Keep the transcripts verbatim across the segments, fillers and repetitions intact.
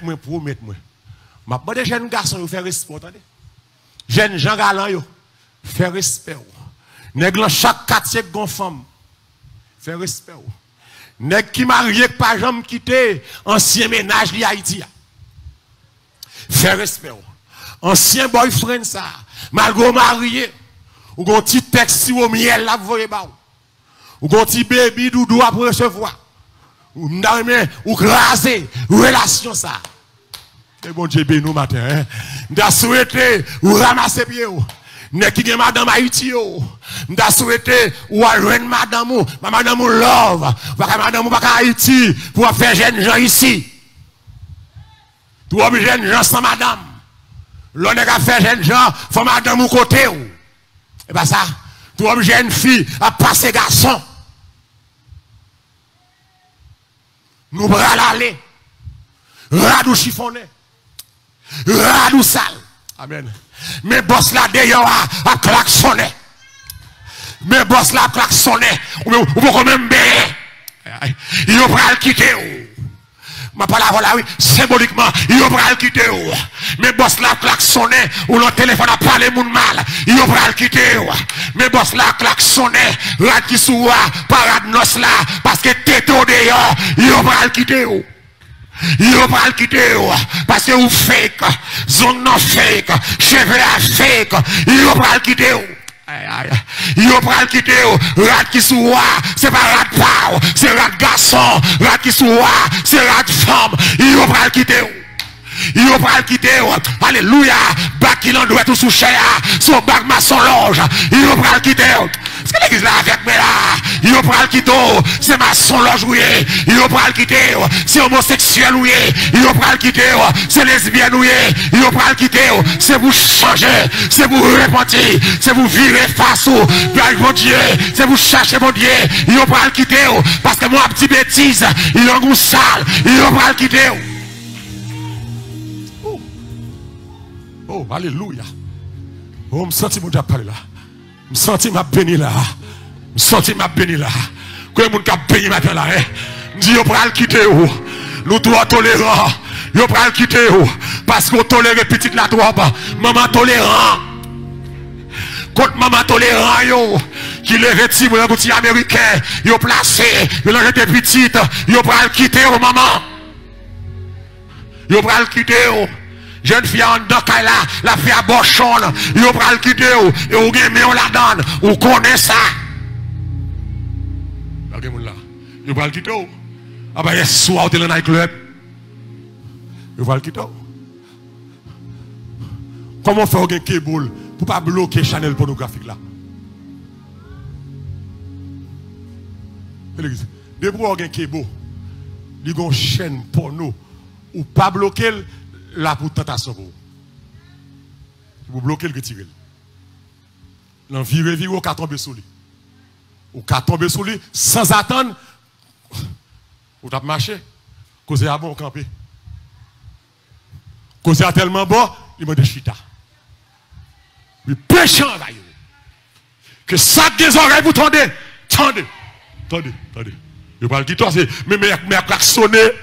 Mwen pwomèt mwen, m ap mande jèn gason yo fè respè w, tande. Jèn jan galan yo, fè respè w. Nèg lan chak katye k gon fanm, fè respè w. Nèg ki marye k pa janm kite ansyen mennaj li Ayiti a, fè respè w. Ansyen boyfriend sa, malgre w marye, ou gon ti tèks siwo myèl l ap voye ba w. Ou gon ti baby doudou ap resevwa. M ta renmen ou kraze relasyon sa. Ke Bondye beni w maten, en. M ta swete ou ranmase pye w. Nèg ki gen madanm Ayiti yo, m ta swete ou al jwenn madanm ou. Ba madanm ou love. Ou pa ka, madanm ou pa ka Ayiti pou w ap fè jèn jan isi. Twòp jèn jan san madanm. Lè w nèg ap fè jèn jan, fò madanm ou kote w. E pa sa. Twòp jèn fi ap pase gason. Nou pral ale. Rad ou chifonnen. Rad ou sal. Amèn. Men bòs la deyò a ap klaksonnen. Men bòs la ap klaksonnen. Ou, ou poko menm benyen. Yo pral kite w. M ap pale avè w la, wi. Senbolikman, yo pral kite w. Men bòs la ap klaksonnen. Ou nan telefòn ap pale moun mal. Yo pral kite w. Men bòs la ap klaksonnen. Rad ki sou ou a, pa rad nòs la. Paske tete w deyò. Yo pral kite w. Yo pral kite w. Paske ou fake. Zong nan fake. Cheve a fake. Yo pral kite w. Ay, ay. Yo pral kite w. Rad ki sou ou a, se pa rad pa w. Se rad gason. Rad ki sou ou a, se rad fanm. Yo pral kite w. Yo pral kite w. Alelouya. Bag ki nan dwèt ou sou chè a, se yon bag masonlòj. Yo pral kite w. Èske legliz la avèk mwen la? Yo pral kite w. Se masonlòj ou ye. Yo pral kite w. Se omoseksyèl ou ye. Yo pral kite w. Se lesbyèn ou ye. Yo pral kite w. Se pou chanje. Se pou repanti. Se pou vire fas ou bay Bondye. Se pou chache Bondye. Yo pral kite w. Paske mwen ap di betiz. Lang ou sal. Yo pral kite w. Oh, alelouya. Oh, m santi Bondye ap pale la. M santi m ap beni la. M santi m ap beni la. Konbyen moun k ap beni maten la, en? M di yo pral kite w. Nou twò toleran. Yo pral kite w. Paske w tolere pitit la twòp. Manman toleran. Kot manman toleran yo ki leve timoun pou ti Ameriken, yo plase, yo nan jete pitit, yo pral kite w, manman. Yo pral kite w. Jèn fi a anndan kay la, l ap fè abòsyon. Yo pral kite w. E ou gen men w ladan l. Ou konnen sa. Pa gen moun la. Yo pral kite w. Apa yè swa ou te nan night club. Yo pral kite w. Kòman w fè w gen kebo l pou pa bloke chanèl pònografik la? Depi w gen kebo, li gon chèn pòno. Ou pa bloke l, la pou tantasyon pou ou. Pou bloke l, retire l. Nan vire vire, ou ka tonbe sou li. Ou ka tonbe sou li, sanzatann, ou t ap mache, koze a bon, ou kanpe. Koze a tèlman bon, li mande chita. Li peche anvayi ou. Ke sa k gen zòrèy pou tande, tande. Tande, tande. Yo pral kite w, se men, men, men ap klaksonnen.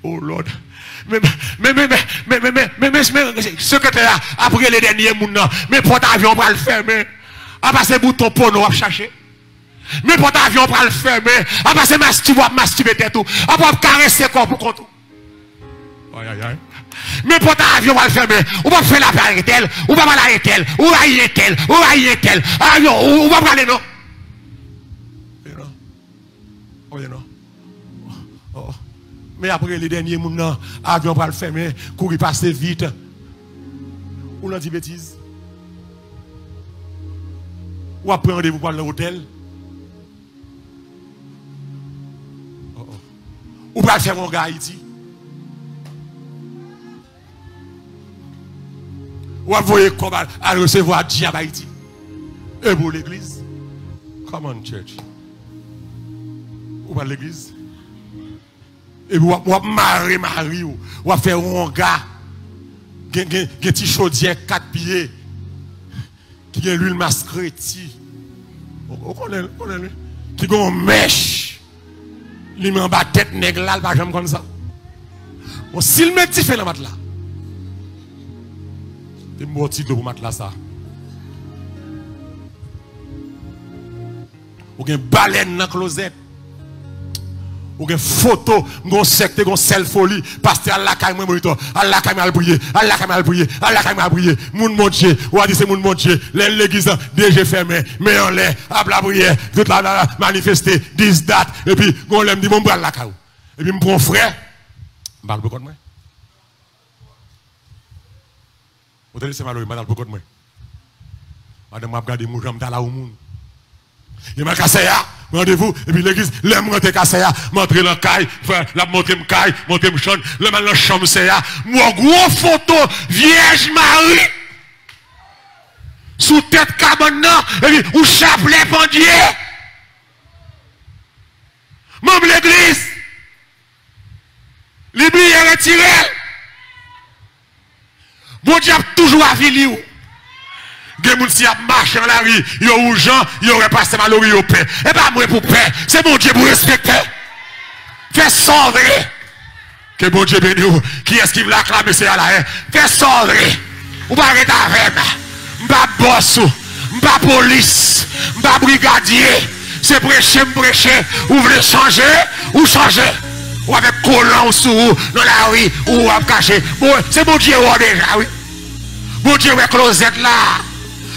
Oh Lord. Men, men, men, sekretè a ap rele dènye moun nan. Men pòt avyon pral fèmen. Apa se bouton pòno w ap chache. Men pòt avyon pral fèmen. Apa se mastib w ap mastibe tèt ou. Apa w ap karese kò w pou kont ou. Ay, ay, ay. Men pòt avyon pral fèmen. Ou p ap fè lapè ak entèl. Ou p ap pale ak entèl. Ou rayi entèl. Ou rayi entèl. Avyon, ou, ou p ap prale non. Oye non. Oh. Men ap rele dènye moun nan, avyon pral fèmen, kouri pase vit. Ou nan di betiz. W ap pran randevou pou al nan otèl. Oh, oh. Ou pral fè wonga Ayiti. W ap voye kòb al, al resevwa dyab Ayiti. E pou legliz? Come on, church. Ou pral legliz? Epi w ap, w ap mare mari w. W ap fè wonga. Gen, gen, gen ti chodyè kat pye. Ki gen lwil maskreti. Ou, ou konnen, ou konnen li. Ki gen yon mèch. Li men anba tèt nèg la, l pa janm konn sa. Bon, si l met dife nan matla, te m ba w ti dlo pou matla sa. Ou gen balèn nan klozèt. Ou gen foto, m gen yon sè k te gen yon sèl foli. Pastè, al lakay mwen, monitò. Al lakay mwen, al priye. Al lakay mwen, al priye. Al lakay mwen, al priye. Moun Bondye. Ou a di se moun Bondye. Lè l legliz lan, de je fèmen, men anlè, ap lapriyè, tout la, la, la, manifeste, dis dat. Epi, gon lè m di, bon, m pral lakay ou. Epi m pran yon frè, m al pou kont mwen. Ou tande se Malori, m al pou kont mwen. Madanm mwen ap gade m, ou janm ta la ou moun. Gen mwen kase a, randevou, epi legliz, lè m rantre kase a, m antre nan kay, frè, l ap montre m kay, montre m chanm, lè m al nan chanm sè a, m wè gwo foto Vyèj Mari sou tèt kabann nan, epi yon chaplè pandye. Manm legliz, li bliye retire l. Bondye ap toujou avili w. Gen moun si y ap mache nan lari, yo woujan, yo wè pastè Malori, yo pè. E pa mwen pou pè, se Bondye pou respekte. Fè sa w vle. Ke Bondye beni w. Kiyès ki vle aklame Seyè a la, hein? Fè sa w vle. Ou pa ret avè m. M pa bòs ou. M pa polis. M pa brigadye. Se preche m preche. Ou vle chanje, ou chanje. Ou avèk kolan ou sou ou nan lari, ou ap kache. Bon, se Bondye wè w deja, wi. Bondye wè klozèt la.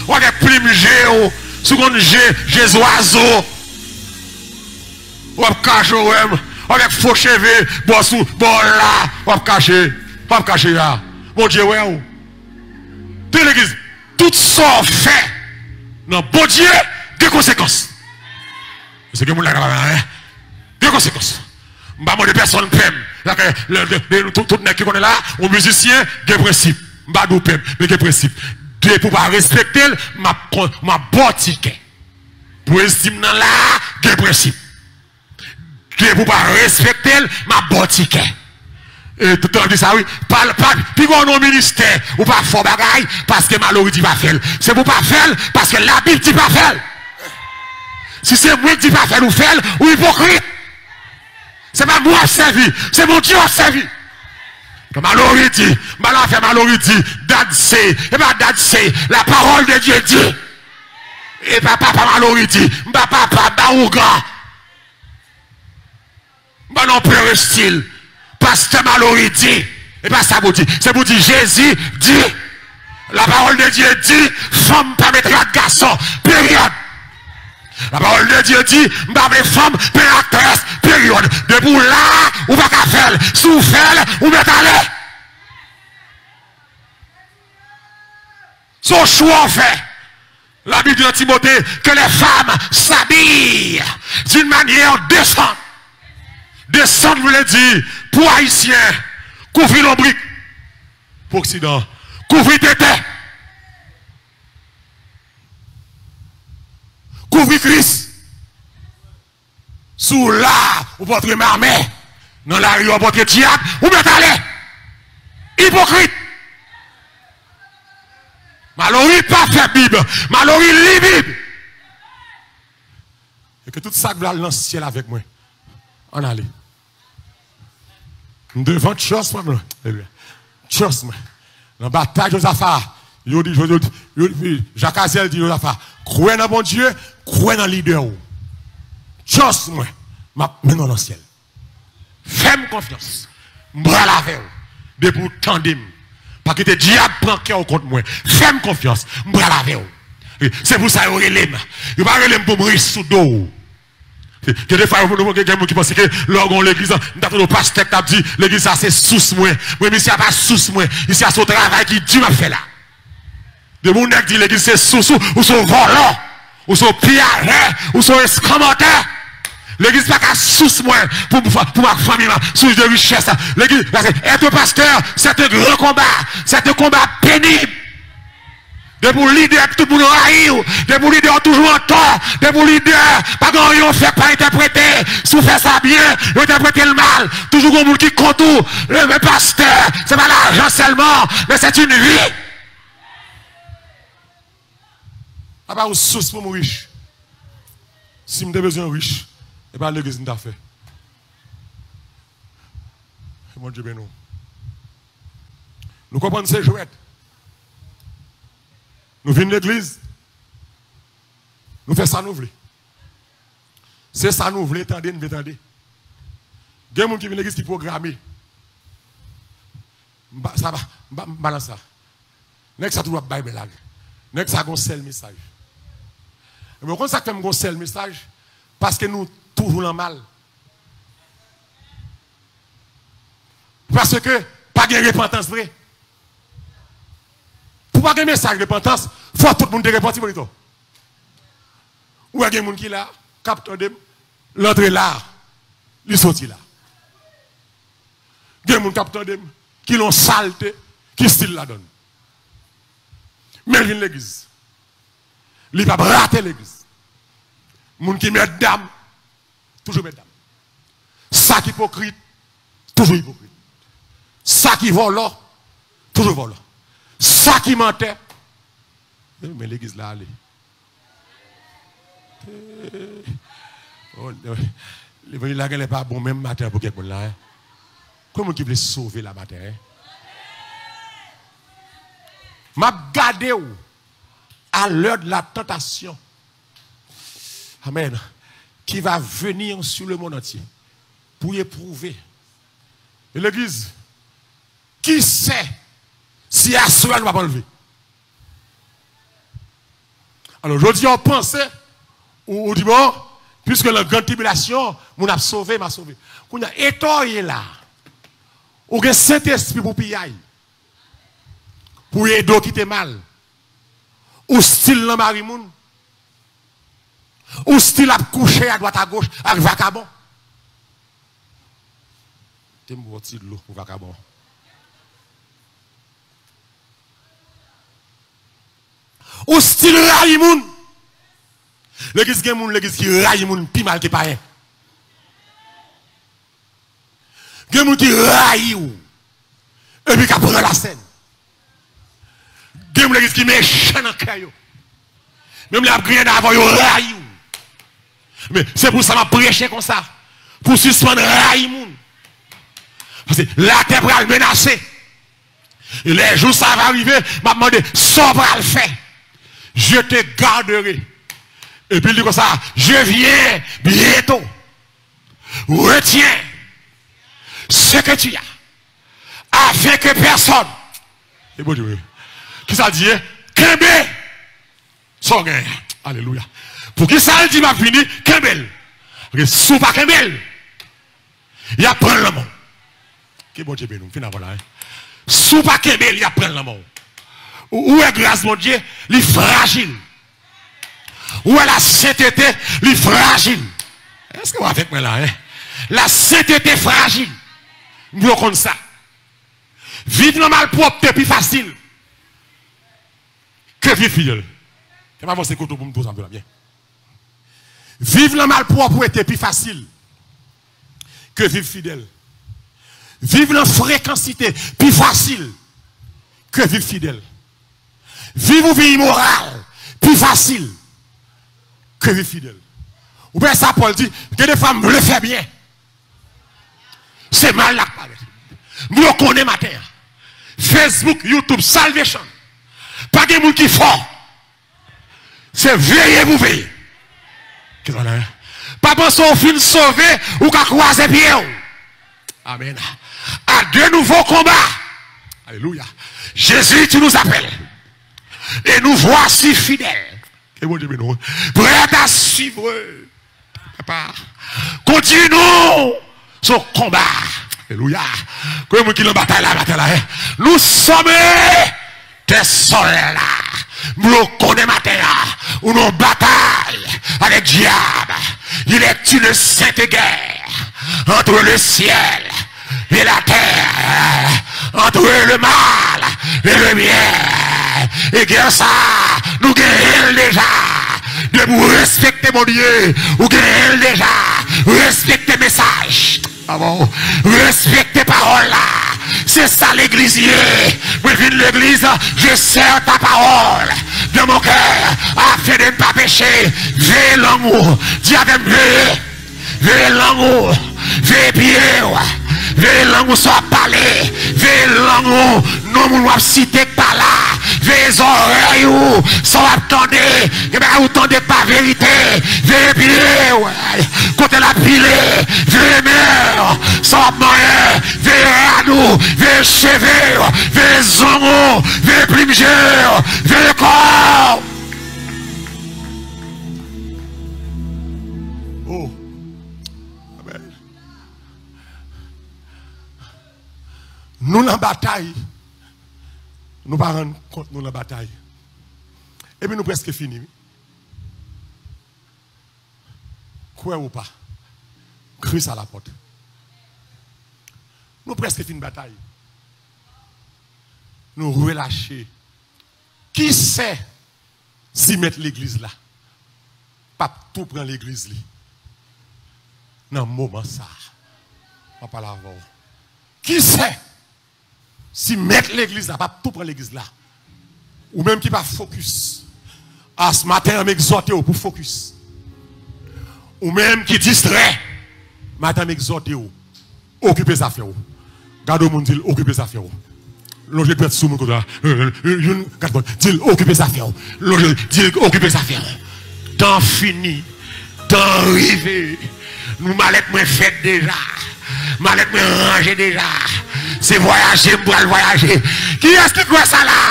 Ou avèk plim je ou, sou konn je, je zwazo. W ap kache, w wè m, w avèk fo cheve, bò sou, bò la, w ap kache, w ap kache a. Bondye wè w. Tande legliz, tout sa w fè nan Bondye gen konsekans. Paske gen moun la ka pa, gen konsekans. M pa mande pèsonn pè m. Tout, tout nèg ki konnen la, yon mizisyen, gen prensip. M pa di w pè m, men gen prensip. Depi w pa respekte l, m ap, m ap ba w tikè. Pwezi m nan la, gen prensip. Depi w pa respekte l, m ap ba w tikè. E, tande sa, wi. Pa, pa, pi gwo non ministè, ou pa fè bagay, paske Malori di pa fè l. Se pou pa fè l, paske Labib di pa fè l. Si se mwen ki di pa fè l, ou fè l, ou ipokrit. Se pa mwen w ap sèvi, se Bondye w ap sèvi. Kan Malori di, m pa nan afè Malori di, dad se, e pa dad se, la parole de Dieu dit. E pa papa Malori di, m pa papa, m pa ougan. M pa nan perestil. Pastè Malori di, e pa sa pou di. Se pou di Jezi di, la parole de Dieu dit, fanm pa met rad gason. Peryòd. La parole de Dieu dit, m pa vle fanm, men aktris, peryòd. Depi w la, ou pa ka fè l. Si w fè l, ou mèt ale. Se yon chwa w fè. La Bible dit dans Timothée que les femmes s'habillent d'une manière décente. Décente vle di, pou Ayisyen, kouvri lonbrik. Pou Oksidan, kouvri tete. Kouvri kris. Si w la, ou pa antre mamè nan lari, ou pa antre dyab, ou mèt ale. Ipokrit. Malori pa fè Bib. Malori li Bib. E ke tout sa k vle al nan syèl avèk mwen, ann ale. M devan, trust mwen, bro. Alelouya. Trust mwen. Nan batay Jozafa, yo di, yo, yo, yo, Jak Azèl di Jozafa, kwè nan Bondye, kwè nan lidè w. Trust mwen, m ap mennen w nan syèl. Fè m konfyans. M pral avè w. Depi w tande m, pa kite dyab pran kè w kont mwen. Fè m konfyans. M pral avè w. Se pou sa yo rele m. Yo pa rele m pou m rich sou do w. Gen de fwa, gen, gen moun ki panse ke lè w gen yon legliz, m ta tande yon pastè k t ap di, legliz sa se sous mwen. Mwen, isi a pa sous mwen. Isi a se yon travay ki di m ap fè la. Depi yon nèg di legliz se sous ou, ou se yon vòlò, ou se yon piyajè, ou se yon eskanmòtè. Legliz pa ka sous mwen pou, pou, pou m ak fanmi m, sous de richès. Legliz, paske être pasteur, c'est un grand combat, c'est un combat pénible. Depi w lidè, tout moun rayi w. Depi w lidè, w toujou antò. Depi w lidè, pa gen anyen w fè k pa entèprete. Si w fè sa byen, yo entèprete l mal. Toujou gen moun ki kont ou. Men pastè, se pa lajan sèlman, men c'est une vie. Apa yon sous pou m rich. Si m te bezwen rich, e pa legliz m ta fè. Bondye beni w. Nou konprann se jwèt. Nou vin legliz. Nou fè sa nou vle. Se sa nou vle tande, n vle tande. Gen moun ki vin legliz ki pwograme. M pa, sa pa, m pa, m pa nan sa. Nèg sa toujou ap bay blag. Nèg sa gon sèl mesaj. Ebyen, ou konn sa k fè m gon sèl mesaj? Paske nou toujou nan mal. Paske pa gen repantans vre. Pou pa gen mesaj repantans, fò tout moun te repanti, Bonito. Ou wè gen moun ki la, k ap tande m, l antre la, li soti la. Gen moun k ap tande m, ki lon salte, ki stil ladann. Men l vin legliz. Li p ap rate legliz. Moun ki mèt dam, toujou mèt dam. Sa k ipokrit, toujou ipokrit. Sa ki vòlò, toujou vòlò. Sa ki mantè, men legliz la ale. Oh, levanjil la genlè pa bon menm maten an pou kèk moun la, en. Konbyen moun ki vle sove la maten, en? M ap gade w à l'heure de la tentation. Amen. Qui va venir sur le monde entier pour éprouver. E legliz, ki sè si aswè a nou p ap anlve? Alò, jodi a, w panse, ou, ou di, bon, piske nan gran tribilasyon, moun ap sove, m a sove. Kounye a, eta w ye la, ou gen Sentespri pou piyay, pou ede w kite mal. Ou stil nan mari moun. Ou stil ap kouche adwat agoch ak vakabon. Te m bwè yon ti dlo pou vakabon. Ou stil rayi moun. Legliz, gen moun legliz ki rayi moun pi mal ke payen. Gen moun ki rayi w epi k ap pran lasèn. Gen moun legliz ki mechan nan kè yo. Menm lè y ap griyen avè w, yo rayi w. Men se pou sa m ap preche konsa. Pou w sispann rayi moun. Paske latè pral menase. E lè jou sa va rive, m ap mande, sa w pral fè? Je te garderai. Epi l di konsa, je viens bientôt. Retiens ce que tu as, afin que personne. E Bondye, wi. Kisa l di, eh? Kenbe sa w genyen an. Alelouya. Poukisa l di, m ap vini, kenbe l? Paske si w pa kenbe l, y ap pran l nan men w. Ke Bondye beni w, m fin avè w la, en. Si w pa kenbe l, y ap pran l nan men w. Ou, ou wè gras Bondye, li frajil. Ou wè lasentete, li frajil. Èske w avèk mwen la, en? Lasentete frajil. M vle w konn sa. Viv nan malpwòpte pi fasil ke viv fidèl. Fè m avanse kote w pou m di w sa m di w la byen. Viv nan malpwòpte pi fasil ke viv fidèl. Viv nan frekansite pi fasil ke viv fidèl. Viv ou vi imoral pi fasil ke viv fidèl. Ou wè sa Pòl di, gen de fwa m vle fè byen. Se mal la k parèt. M vle w konnen maten an. Facebook, YouTube, Salvation. Pa gen moun ki fò. Se veye pou veye. Kisa la? Pa panse w fin sove, ou ka kwaze pye w. Amen. À de nouveaux combats. Alléluia. Jésus, tu nous appelles. Et nous voici fidèles. Ke Bondye beni w. Prêts à suivre. Papa, continuons ce combat. Alléluia. Konbyen moun ki nan batay la, batay la, en? Nous sommes des soldats. M vle w konnen maten an, ou nan batay avèk dyab. Il est une sainte guerre entre le ciel et la terre, entre le mal et le bien. E gè sa, nou genyen l deja. Depi w respekte Bondye, ou genyen l deja. Respekte mesaj. Amen. Respekte pawòl la. Se sa legliz ye. Mwen vin legliz, je sers ta parole dans mon cœur, afin de ne pas pécher. Veye lang ou. Di avè m, veye. Veye lang ou. Veye pye w. Veye lang ou sa w ap pale. Veye lang ou, non moun w ap site k pa la. Veye zòrèy ou, sa w ap tande. Gen bagay ou tande k pa verite. Veye pye w, kote l ap pile. Veye men w, sa w ap manyen. Veye rad ou, veye cheve w, veye zong ou, veye plim je w, veye kò w. Oh. Amen. Nou nan batay. Nou pa rann kont nou nan batay. Epi nou prèske fini, wi. Kwè ou pa, Kris a lapòt. Nou prèske fin batay. Nou relache. Ki sè si mèt legliz la p ap tou pran legliz li nan moman sa a? M ap pale avè w. Ki sè si mèt legliz la p ap tou pran legliz la? Ou menm ki pa fokis. A, s maten an, m egzòte w pou fokis. Ou menm ki distrè, maten an, m egzòte w. Okipe zafè w. Gade yon moun, di l, okipe zafè w. Lonje dwèt sou moun kote la. Youn, gad moun, di l, okipe zafè w. Lonje, di l, okipe zafè w. Tan fini. Tan rive. Nou, malèt mwen fèt deja. Malèt mwen ranje deja. Se vwayaje m pral vwayaje. Kiyès ki kwè sa la?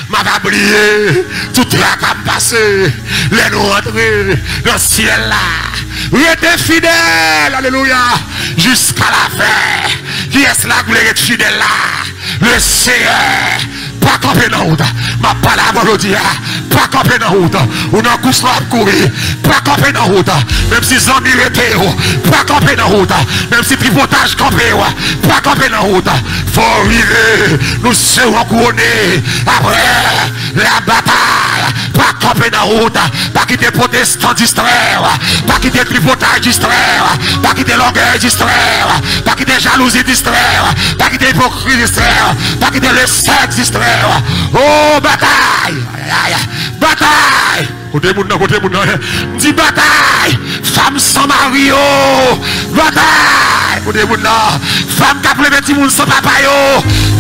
M ap bliye tout traka m pase lè nou rantre nan syèl la. Rete fidèl, alelouya, jiska lafen. Kiyès la k vle ret fidèl la? Le Seyè pa kanpe nan wout. M ap pale avè w jodi a. Pa kanpe nan wout. Ou nan kous la w ap kouri. Pa kanpe nan wout. Menm si zanmi rete w, pa kanpe nan wout. Menm si tripotaj kanpe w, pa kanpe nan wout. Fò w rive. Nou se w an kouwone. Apre la batay, pa kanpe nan wout. Pa kite pwotestan distrè w. Pa kite tripotaj distrè w. Pa kite lògèy distrè w. Pa kite jalouzi distrè w. Pa kite ipokri distrè w. Pa kite lesèk distrè w. O, batay! Ay, ay, ay. Batay! Kote moun nan, kote moun nan? M di batay! Fanm san mari yo! Batay! Kote moun nan? Fanm k ap leve timoun san papa yo!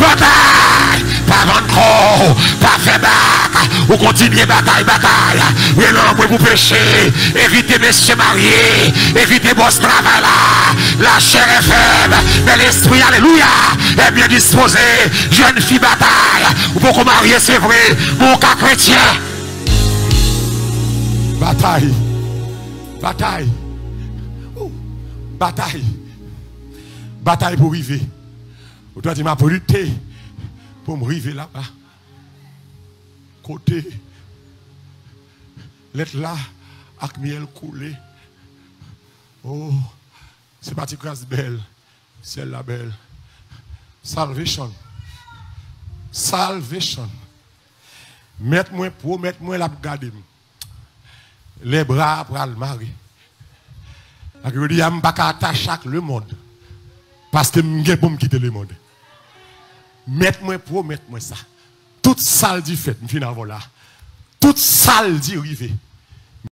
Batay! Pa vann kò w, pa fè bak. Ou kontinye batay, batay. Rele anmwe pou peche. Evite mesye marye. Evite bòs travay la. La chair est faible, mais l'esprit, alléluia, est bien disposé. Jèn fi, batay. Ou poko marye, se vre, men w ka kretyen. Batay. Batay. Ou. Batay. Batay pou rive. Ou ta di, m ap lite pou m rive laba. Kote lèt la ak myèl koule. Oh, se pa ti kras bèl. Syèl la bèl. Salvation. Salvation. Mèt mwen pwomèt mwen l ap gade m. Lè bra a pral mare. Ak yo di a, m pa ka atache ak lemonn. Paske m gen pou m kite lemonn. Mèt mwen pwomèt mwen sa. Tout sa l di fèt, m fin avè w la. Tout sa l di rive.